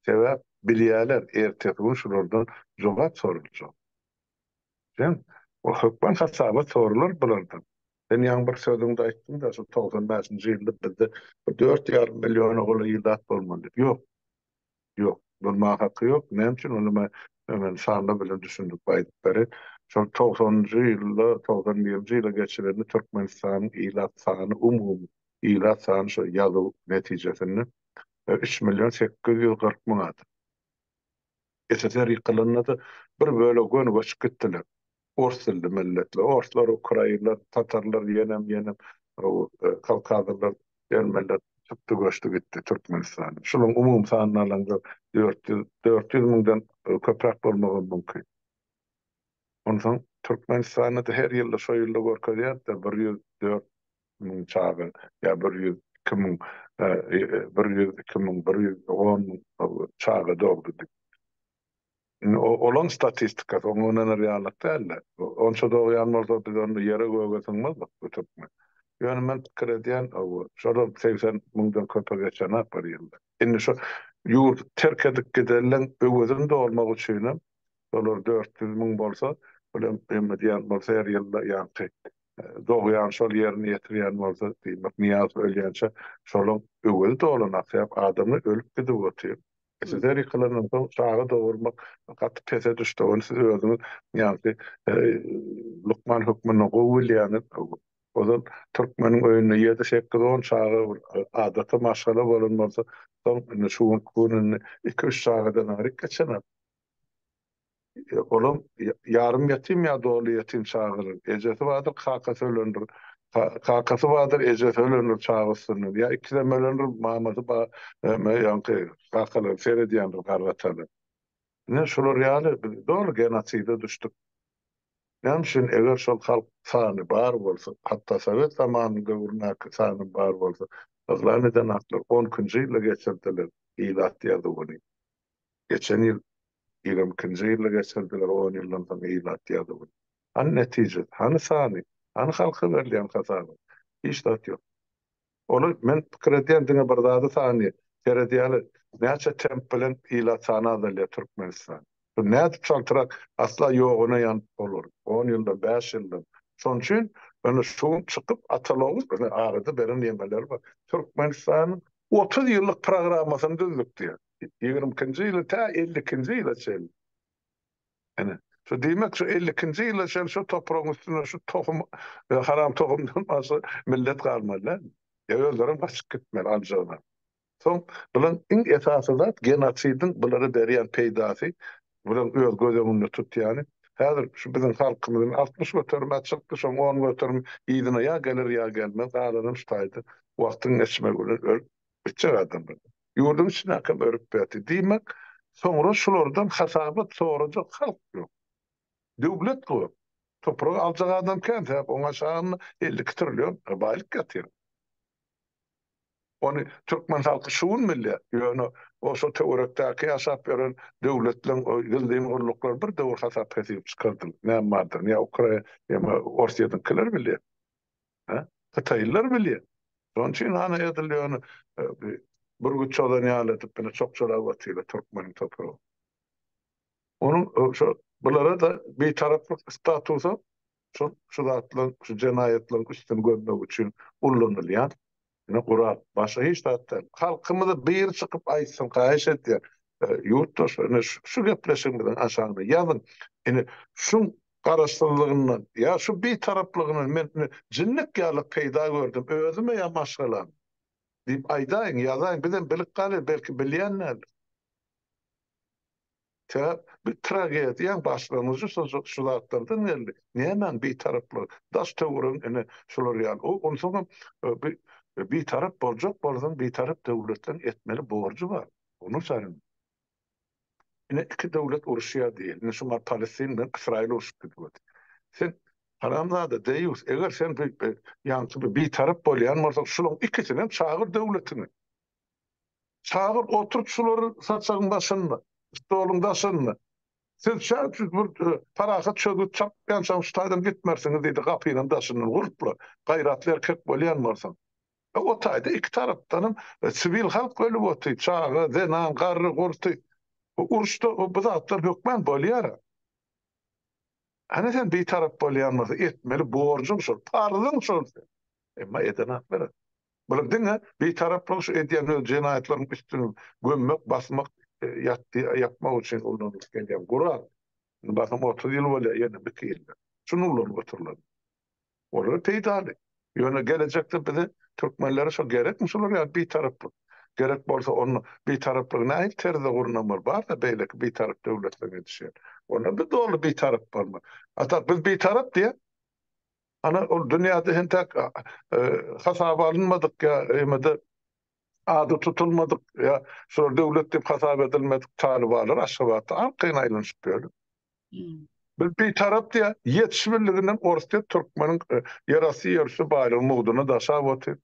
Sebäp bilýäler ertesi gün şulardan jogap soraljak. Sen o hökman hasabat soralar bulardan. Sen ýaňy bir sözüňde aýtdyňda şu 95-nji ýylda bizde bir 4,5 milliona golaý ilat bolmaly diýip. Ýok. Ýok, bolmaga haky ýok. Näme üçin ony men men sanlar bilen düşündirip aýdyp bereýin. Şol togsanynjy ýylda, 91-nji ýyla geçilende Türkmenistanyň ilat sany, umumy ilat sany şo ýazuw netijesinde 3 million 840 müň adam. SSR ýykylanda-da bir bölegi göni göçüp gitdiler. Ors dilli milletler, orslar, ukrainler, tatarlar, ýenem, ýenem kawkazlylar, ermeniler çykdy, göçdi gitdi Türkmenistana. Şularyň umumy sanyny alaňda 400, 400 müňden köpräk bolmagam mümkin. Onsoň Türkmenistanda-da her ýylda şo ýylda görkezýär-de 104 müň çaga ýa 102 müň, 102 müň, 110 müň çaga dogdy diýip. Indi olaň statistikasy oňa ynanar ýalyk däldi. Onça dogýan bolsa biz onda ýere göge sygmazdyk bu türkmen. Ýöne men pikir edýän şolam 80 müňden köpe geçenak bir ýylda. Indi şu ýurdy terk edip gidenleň öwezini dolmak üçinem şolar 400 müň bolsa, bulam emme diýen bolsa her ýylda ýaňky dogýan şol ýerine ýetirýän bolsa diýmek Nyýazow ölýänçä şolaň öwezi dolanak sebäp adamlar ölüp gidip otyr. SSR ýykylandan soň çaga dogurmak gaty pese düşdi. Ony siz özüňiz ýaňky lukman hökmünde gowy bilýäňiz. Ozal türkmeniň öýünde ýedi, sekiz, on çaga bir adaty maşgala bolan bolsa, soň indi şu günki gün indi iki-üç çagadan aryk geçenok. Olam ýarym ýetim ýa doly ýetim çagalar. Ejesi bardyr, kakasy ölendir. Kakasy bardyr, ejesi ölendir çaga üstünden. Ýa ikisem ölendir, mamasy bar, ýaňky kakalary seredýändir garry atalar. Ine şular ýaly biz doly genoside düşdük. Näme üçin eger şol halk sany bar bolsa, hatda sowet zamanynyň döwründäki sany bar bolsa, yglan eden haklar on ikinji ýylda geçirdiler ilat ýazuwyny. Geçen ýyl 22-nji ýylda geçirdiler, on ýyldan soň ilat ýazuwyny. Hany netijesi, hany sany, hany halka berilýän hasabat? Hiç zat ýok. Olar, men pikir edýän, diňe bir zady sany seredýärler, näçe temp bilen ilat sany azalýar Türkmenistanda. Bu nädip çaltrak asla ýoguna ýanyp bolar, on ýyldan, bäş ýyldan. Şonuň üçin ýöne şu gün çykyp Ataloguz, arada beren ýemeleri bar. Türkmenistanyň 30 ýyllyk programmasyny düzdük diýýär. 22-nji ýyly tä 52-nji ýyla çenli. Ine, şu diýmek şu 52-nji ýyla çenli şu topragyň üstünde şu tohum, e, haram tohumdan başga millet galmaly däl. Ýa özlerem gaçyp gitmeli aljagyna. Soň bulaň iň esasy zat genosidiň bulara berýän peýdasy, bulaň öz göz öňünde tutýany. Häzir şu biziň halkymyzyň 60 göterimi çykdy, şoň 10 göterimi yzyna ýa geler ýa gelmez, galanam şu taýda wagtyň geçmegi bilen ölüp gitjek adamlar. Ýurduň içindäkem örüp berdi. Diýmek, soňra şulardan hasabat sorajak halk ýok. Döwlet ýok. Topragy aljak adam kän, sebäp oň aşagynda 52 trillion baýlyk ýatyr. Ony türkmen halky şu gün bilýär. Ýöne o şo töwerekdäki ýaşap ýören döwletleň o gizlin gulluklary bir döwür hasap-hesip çykardylar. Näme bardygyny ýa Ukraina, ýa Orsýetiňkiler bilýär. Hä? Hytaýlylar bilýär. Şonuň üçin hany edil ýöne bürgüt çozan ýaly edip ine çokjalap otyrlar türkmeniň topragyny. Onuň şo bulara-da bitaraplyk statusy şol şu zatlaryň şu jenaýatlaryň üstüni gömmek üçin ullanylýan ine gural. Başga hiç zat däl. Halkymyza biri çykyp aýtsyn haýyş edýän. Ýurtdaşlar ine şu gepleşigimiziň aşagyna ýazyň. Ine şuň garaşsyzlygyndan ýa şu bitaraplygyndan men ine jinnik ýaly peýda gördüm özüme ýa maşgalama diýip aýdaýyň ýazaýyň bizem bilip galyr belki bilýän däldir. Sebäp bu tragediýaň başlangyjy şu zatlardan geldi. Nämäň bitaraplygy? Daş töweregiň ine şular ýaly. Onsoňam bu bitarap boljak bolsaň bitarap döwletleriň etmeli borjy bar. Ony sen ine iki döwlet uruşýar diýeli. Ine şu Palestin bilen Ysraýyl urşup gidip otyr. Sen haramzada deýýus eger sen ýaňky bitarap bolýan bolsaň şularyň ikisinem çagyr döwletiňe. Çagyr oturt şulary saçagyň başynda, stoluň daşynda. Siz şähçi bir parahat çözgüt tapýançaň şu taýdan gitmersiňiz diýdi, gapynam daşyndan gulpla. Gaýratly erkek bolýan bolsaň. E, o taýda iki tarapdanam siwil halk ölüp otyr, çaga, zenan, garry, gurty. Uruşda bu zatlar hökman bolýar. Hany sen bitarap bolýan bolsa etmeli borjuň şol, parzyň şol sen. Emma edenaklar. Bular diňe bitaraplygy şu edýän öz jenaýatlarynyň üstüni gömmek, basmak, ýatdy, ýapmak üçin ulanylyp gelýän gural. Indi basam 30 ýyl bolýar, ýene bir ýylda. Şuny ulanyp otyrlar. Olara peýdaly. Ýöne gelejekde bize türkmenlere şo gerekmi şular ýaly bitaraplyk? Gerek bolsa onda bitaraplygy nähili terzde gurnamaly? Bar-da beýleki bitarap döwletleriň edişi ýaly. Onda biz doly bitarap bolmaly. A tak biz bitarap diýýär. Ana ol dünýäde entäk hasaba alynmadyk ýa emede ady tutulmadyk ýa şolar döwlet diýip hasap edilmedik talybalar Aşgabatda arkaýyn aýlanyşyp ýörler. Biz bitarap diýýär, ýetişibildiginden Orsýet türkmeniň ýerasty ýerüsti baýlygyny mugduna daşap otyr.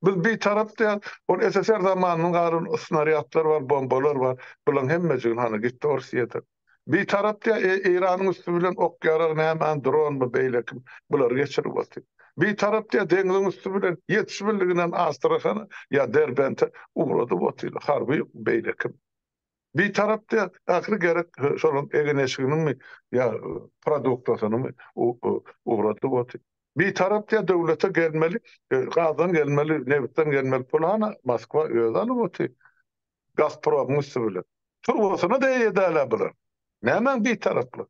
Biz bitarap diýýär, ol SSR zamanyndan galan snarýadlar bar, bombalar bar, bularyň hemmejigini hany gitdi Orsýete. Bitarap diýýär, Eýranyň üsti bilen ok-ýarag nämäni, dronmy, beýlekimi, bulary geçirip otyr. Bitarap diýýär, deňziň üsti bilen ýetişibildiginden Astrahana ýa Derbente ugradyp otyrlar, harby beýlekimi. Bitarap diýýär, ähli gerek şolaryň egin-eşiginiňmi ýa produktasynymy ugradyp otyr. Bitarap diýýär, döwlete gelmeli, gazdan gelmeli, nebitden gelmeli puly hana Moskwa özi alyp otyr. Gazpromyň üsti bilen. Turbasyna-da eýe däl-ä bular. Nämäň bitaraplygy?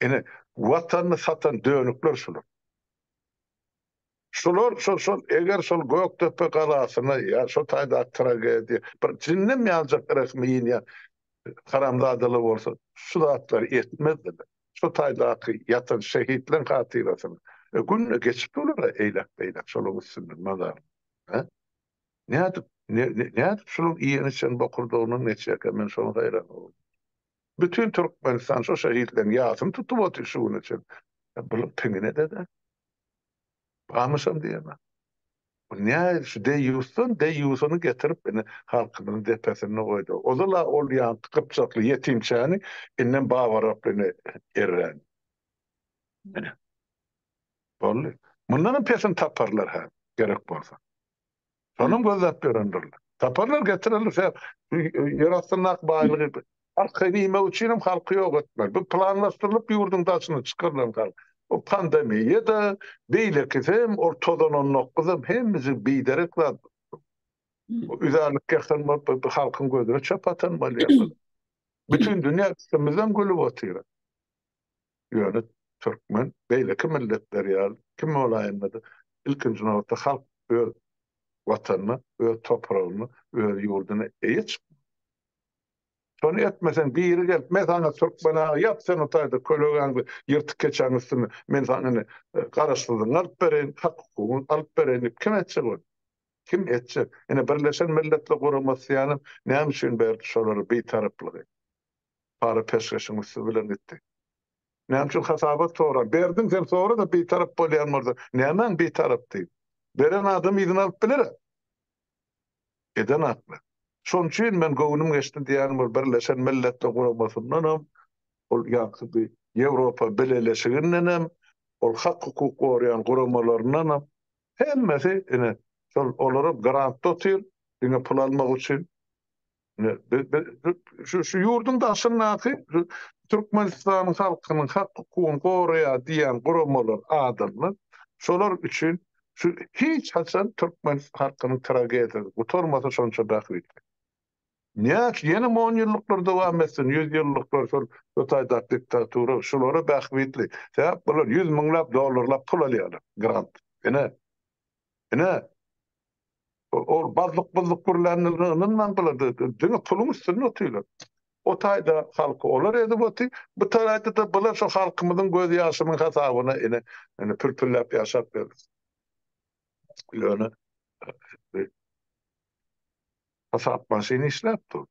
Ine, Watanyny satan dönükler şular. Şular şol şol eger şol Gökdepe galasyna ýa şo taýdaky tragediýa bir jinnem ýaljak rehmi inýän haramzadalar bolsa şu zatlary etmezdiler. Şo taýdaky ýatan şehitleň hatyrasyna. E, günde geçip durlar-a eýläk-beýläk şolaryň üstünden mazaryň. Hä? Nädip, nädip şunuň iýen-içen bokurdagyndan geçýärkä men şoňa haýran boldum. Bütin Türkmenistan şo şehitleriň ýasyny tutup otyr şu güne çenli. Bular piňine-de däl. Barmyşam diýemem. Bu nähili şu deýýusdan deýýusyny getirip indi halkymyzyň depesinde goýdy. Ozal-a ol ýaňky gypjakly ýetimçäni indem babaraplyny erräni. Ine. Boldy. Mundanam pesini taparlar hä, gerek bolsa. Şonam gözläp ýörendirler. Taparlar, getirerler. Sebäp ýer astyndaky baýlygy arkaýyn iýmek üçinem halky ýok etmeli. Bu planlaşdyrylyp ýurduň daşyna çykarylan halk. O pandemiýa-da, beýlekisem, ol tozan on dokuzam hemmesi biderek zat. Üzärlik ýasan bolup halkyň gözüne çöp atan bolýar. Bütin dünýä üstümizden gülüp otyr. Ýöne türkmen beýleki milletler ýaly kim bolaýanda-da ilkinji nobatda halk öz Watanyna, öz topragyna, öz ýurduna eýe çykmaly. Şony etmeseň biri gelip men saňa türkmen aga ýat sen o taýda kölegäňde ýyrtyk keçäň üstünde men saňa ine garaşsyzlygyňy alyp bereýin, hak-hukugyňy alyp bereýin diýip kim etjek ony? Kim etjek? Ine Birleşen Milletler Guramasy ýaly näme üçin berdi şolara bitaraplygy? Para-peşgeşiň üsti bilen gitdi. Näme üçin hasabat sorar? Berdiň sen sora-da bitarap bolýan bolsa, nämäň bitarap diýip. Beren adam yzyna alyp biler-ä. Eden akly. Şonuň üçin men göwnüm geçdi diýýänim ol Birleşen Milletler Guramasyndanam, ol ýaňky bi Ýewropa Bileleşigindenem, ol hak-hukuk goraýan guramalaryndanam. Hemmesi ine şol olaram grantda otyr, diňe pul almak üçin. Ine şu şu ýurduň daşyndaky Türkmenistanyň halkynyň hak-hukugyny goraýar diýýän guramalar, adamlar şolar üçin şu hiç haçan türkmen halkynyň tragediýasy gutarmasa şonça bähbitli. Näçe ýene on ýyllyklar dowam etsin, ýüzýyllyklar şol şu taýdaky diktatura şulara bähbitli. Sebäp bular ýüz müňläp dollarlap pul alýarlar, grant. Ine. Ine. Ol bazlyk-buzluk gürländigine ynanmaň bular. Diňe puluň üstünde otyrlar. O taýda halky olar ezip otyr, bu taraýda-da bular şu halkymyzyň göz ýaşynyň hasabyna ine, ine pürpürläp ýaşap ýörüs. Ýöne Hasap maşyny işläp dur.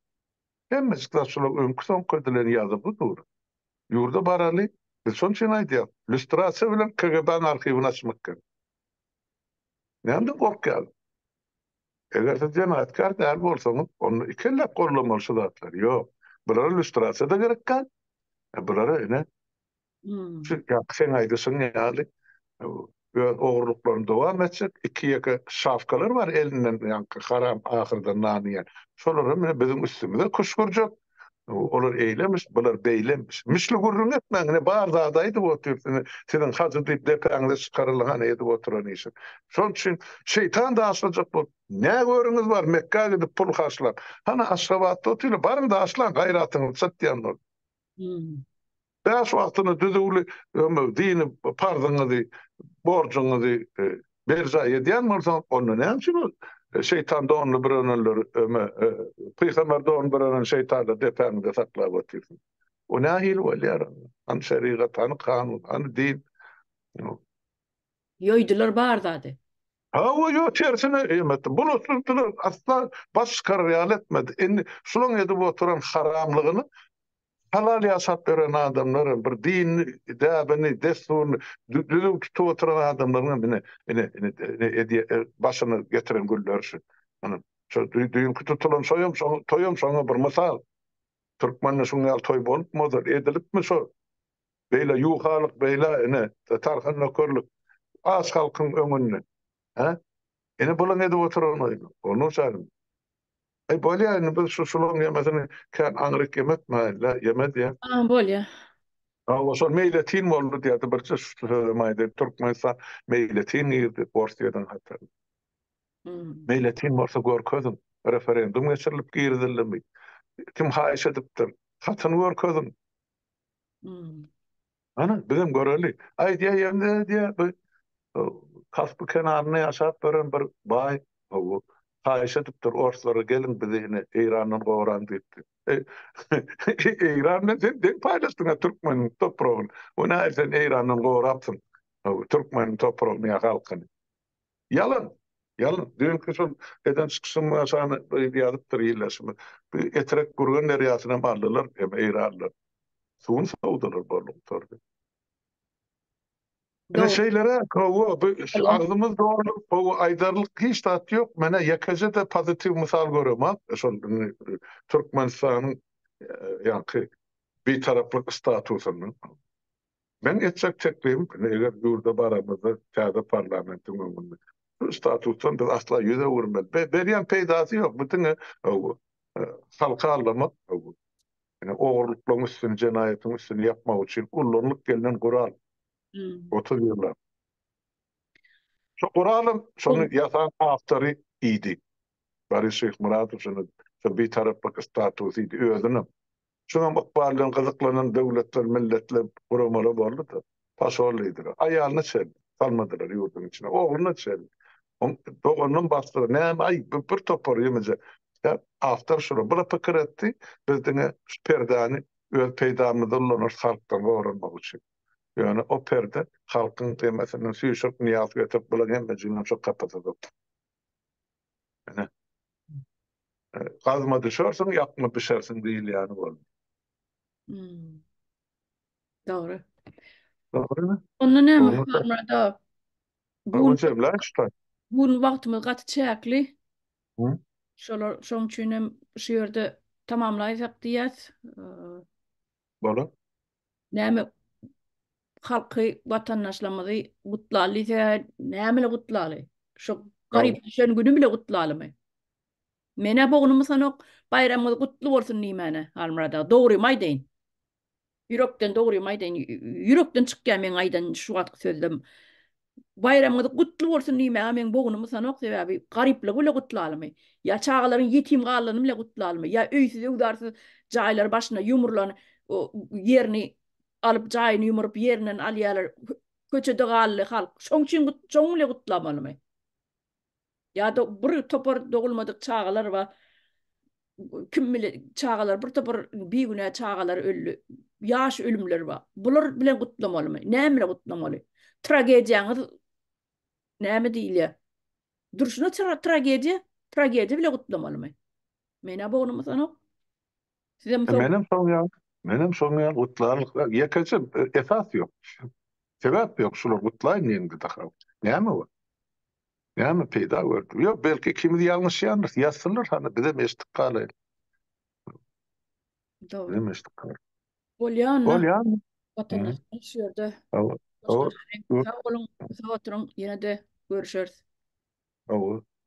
Hemmejik zat şular öňki soňky edilen ýazylgy dur. Ýurda baraly, biz şonuň üçin aýdýas, lýustrasiýa bilen KGB-niň arhiwini açmak gerek. Nämeden gorkýarlar? Eger siz jenaýatkär däl bolsaňyz, onda ikelläp gollamaly şu zatlary. Ýok. Bulara lýustrasiýa-da gerek däl. Bulara ine Şu ýaňky seň aýdyşyň ýaly öz ogurlyklaryny dowam etjek iki-ýeke şawkalar bar elinden ýaňky haram ahyrdan nan iýen. Şolar hem ine biziň üstümize küşgürjek. Olar eýlemiş, bular beýlemiş. Mişli gürrüň etmäň, ine bar zady aýdyp otyrys ine siziň hajy diýip depäňize çykarylyň hany edip oturan işiň. Şonuň üçin şeýtan daşlajak bolup nä görüňiz bar Mekgä gidip pul harçlap. Hany Aşgabatda otyrlar baryň daşlaň gaýratyňyz çatýan bolup. Bäş wagtyny düzüwli dini parzyňyzy, borjuňyzy berjaý edýän bolsaňyz, onda näme üçin ol şeýtan donuny bürenenleri, pygamber donuny bürenen şeýtanlary depäňizde saklap otyrsyňyz? O nähili bolýar onda? Hany şerigat, hany kanun, hany din? Ýoýdular bar zady. Hawa, ýok, tersine emetdi. Bulaşdyrdylar, asla baş çykarar ýaly etmedi. Indi şulaň edip oturan haramlygyny Halal ýaşap ýören adamlar hem bir dinini, däbini, dessuryny düzüw tutup oturan adamlaryň hem ine, ine, ine, ine edýä, başyna getiren günleri şu. Ine, şu düýnki tutulan şoýam, şoň, toýam şoňa bir mysal. Türkmende şuň ýaly toý bolupmy ozal, edilipmi şo? Beýle ýuwhalyk, beýle, ine, tarhan nökerlik aç halkyň öňünde. Hä? Ine bulaň edip oturan oýny. Onur şaýym. Aý bolýa indi biz şu şulaň ýemesini kän aňryk ýemetmäýinle, ýeme diýýä. Ha bolýa. Hawa şol meýletin boldy diýýärdi birje şu sözem aýdaýyn Türkmenistan meýletin girdi Orsýediň hataryna. Meýletin bolsa görkeziň referendum geçirilip girizildimi? Kim haýyş edipdir? Hatyny görkeziň. Ana, bizem göreli. Aýdýar, ýa-da diýýär, bu Kaspi kenarynda ýaşap ýören bir baý bu haýyş edipdir orslara, geliň bizi ine Eýrandan goraň diýipdir. Eýran bilen sen deň paýlaşdyň-a türkmeniň topragyny. O nähili sen Eýrandan gorapsyň türkmeniň topragyny ýa halkyny. Ýalan. Ýalan. Düýnki şol eden çykyşym şany ýazypdyr ildeşimiz. Bu Etrek Gürgen derýasynam aldylar hem eýranlylar. Suwuny sowdular boldy gutardy. Ine şeýleräk hawa bu agzymyz doly gowy aýdarlyk hiç zat ýok. Menä ýekeje-de pozitiw mysal göremok şol Türkmenistanyň ýaňky bitaraplyk statusyndan. Meň etjek teklibim, indi eger ýurda baramyzda täze parlamentiň öňünde bu statusdan biz asla ýüz öwürmeli. Berýän peýdasy ýok, bu diňe halky aldamak, ýöne ogurlyklaryň üstüni, jenaýatyň üstüni ýapmak üçin ullanylyp gelnen gural 30 ýyllap. Şo guralam şony ýasan awtory iýdi. Boris Şyhmyradow şony şo bitaraplyk statusy iýdi özünem. Şuňam ykbal bilen gyzyklanan döwletler, milletler, guramalar boldy-da, paşol diýdiler. Aýalyna çenli salmadylar ýurduň içine, ogluna çenli. Oň doganynam basdylar. Näme, aý, bir topar ýemeje. Ýa, awtor şular. Bular pikir etdi, biz diňe şu perdäni öz peýdamyza ulanarys halkdan goranmak üçin. Ýöne o perde halkyň demesinden süýşürip, Nyýazow getirip, bularyň hemmejiginem şo kapasa sokdy. Ine. Gazma düşersiň, ýakma bişersiň diýilýäni boldy. Hmm. Dogry. Dogrymy? Onda näme Halmyrat aga? Bu jemläň şu Bu gün wagtymyz gaty çäkli. Şolar şoň üçin hem şu ýerde tamamlaýsak diýýäs. Bolar. Näme halky watandaşlarymyzy gutlaly diýse, nämeli gutlaly? Şu garyp düşen günü bile gutlalymy? Menä bognumy sanok, baýramyňyz gutly bolsun diýmäne, Halmyrat aga. Dogrymy aýdaýyn. Ýürekden dogrymy aýdaýyn. Ýürekden çykýar meň aýdan şu wagtky sözlem. Baýramyňyz gutly bolsun diýmäge meň bognumy sanok, sebäbi garyplygy bile gutlalymy? Ýa çagalaryň ýetim galanyny bile gutlalymy? Ýa öýsüz-öwzarsyz jaýlary başyna ýumrulan ýerini alyp jaýyny ýumuryp ýerinden alýarlar. Köçede galdy halk. Şoň üçin şoň bile gutlamalymy? Ýa-da bir topar dogulmadyk çagalar bar. Kim bile çagalar bir topar bigünä çagalar öldi. Ýaş ölümler bar. Bular bilen gutlamalymy? Näme bilen gutlamaly? Tragediýaňyz näme diýilýär? Durşuna tragediýa, tragediýa bile gutlamalymy? Men-ä bognumy sanok. Sizem soň. Menem şoň ýaly. Menem şoň ýaly gutlarlyk ýekeje esas ýok. Sebäp ýok şular gutlaýyn diýeňde daha. Näme bar? Näme peýda gördi? Ýok, belki ikimiz ýalňyşýandyrys. Ýazsynlar hany, bizem eşidip galaýyl. Dogry. Bizem eşidip galaýyl. Bolýa onda. Bolýa. Watandaşlar şu ýerde. Hawa. Sag boluň, sag oturyň, ýene-de görüşeris. Hawa.